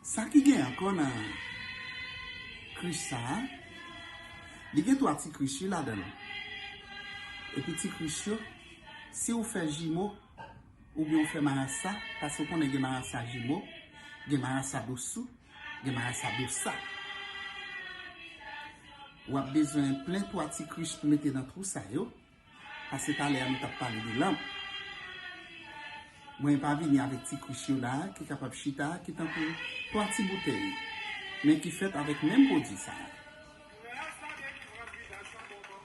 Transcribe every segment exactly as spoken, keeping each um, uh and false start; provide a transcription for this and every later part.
Sa ki gen ankò nan krich sa a, li gen twa ti krich wi ladan l. Epi ti krich yo, si w fè jimo, oubyen w fè marasa, paske w konnen gen marasa jimo, gen marasa dosou, gen marasa dosa. W ap bezwen plen twa ti krich pou mete nan twou sa yo. Paske talè a nou t ap pale de lanp. Mwen pa vini avèk ti krich yo la, ki kapab chita, ki tankou twa ti boutèy, men ki fèt avèk menm pwodui sa a.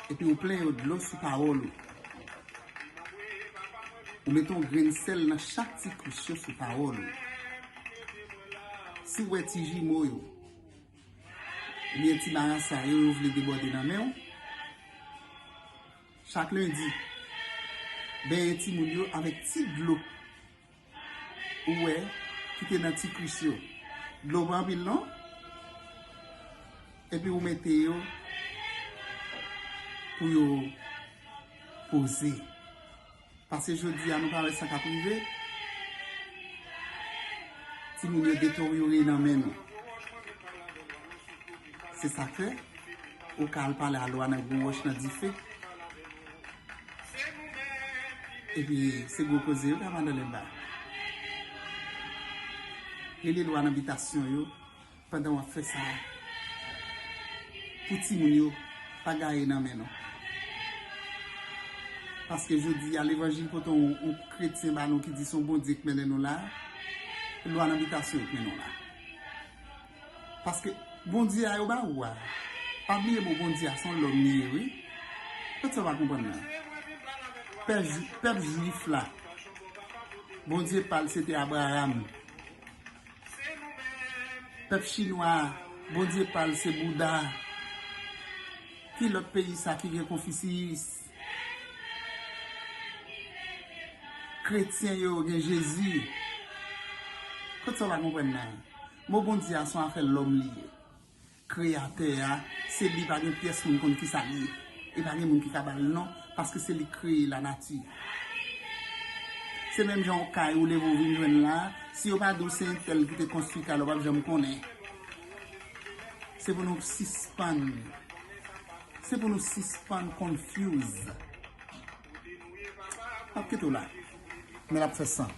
Epi ou plen yo dlo sou pawòl ou. Ou mete yon grenn sèl nan chak ti krich yo sou pawòl ou. Si w wè ti jimo yo, oubyen ti marasa yo, yo vle debòde nan men w, chak lendi, benyen timoun yo avèk ti dlo ou wè ki te nan ti krich yo. Dlo pa anpil non. Epi ou mete yo pou yo poze. Paske jodi a nou pa wè sa k ap rive. Timoun yo deteryore nan men nou. Se sa k fè ou ka al pale a lwa nan gwo wòch nan dife. Epi se gwo koze yo ka pale anba. Rele lwa nan bitasyon yo pandan w ap fè sa a. Pou timoun yo pa gaye nan men nou. Paske jodi a levanjil pote yon, yon kretyen ba nou ki di se yon Bondye k mennen nou la, lwa nan bitasyon yo k mennen w la. Paske Bondye a yo ba ou a, pa bliye mo Bondye a se yon lòm li ye wi. Kot sa w pa konprann nan? Pèp, pèp jwif la, Bondye pa l se te Abraram. Pèp chinwa a, Bondye pa l se Bouda. Ki lòt peyi sa ki gen Konfisiyis? Kretyen yo gen Jezi. Kot sa w pa konprann nan? Mo Bondye a se yon afè lòm li ye. Kreyatè a, se li, pa gen pyès moun konn kisa li ye. E pa gen moun ki ka ba l non, paske se li k kreye lanati. Se menm jan yon kay ou leve ou vin jwenn la, si yo pa di w se entèl ki te konstwi kay la, w p ap janm konnen. Se pou nou sispann. Se pou nou sispann confuse. M ap kite w la. Men l ap fè san.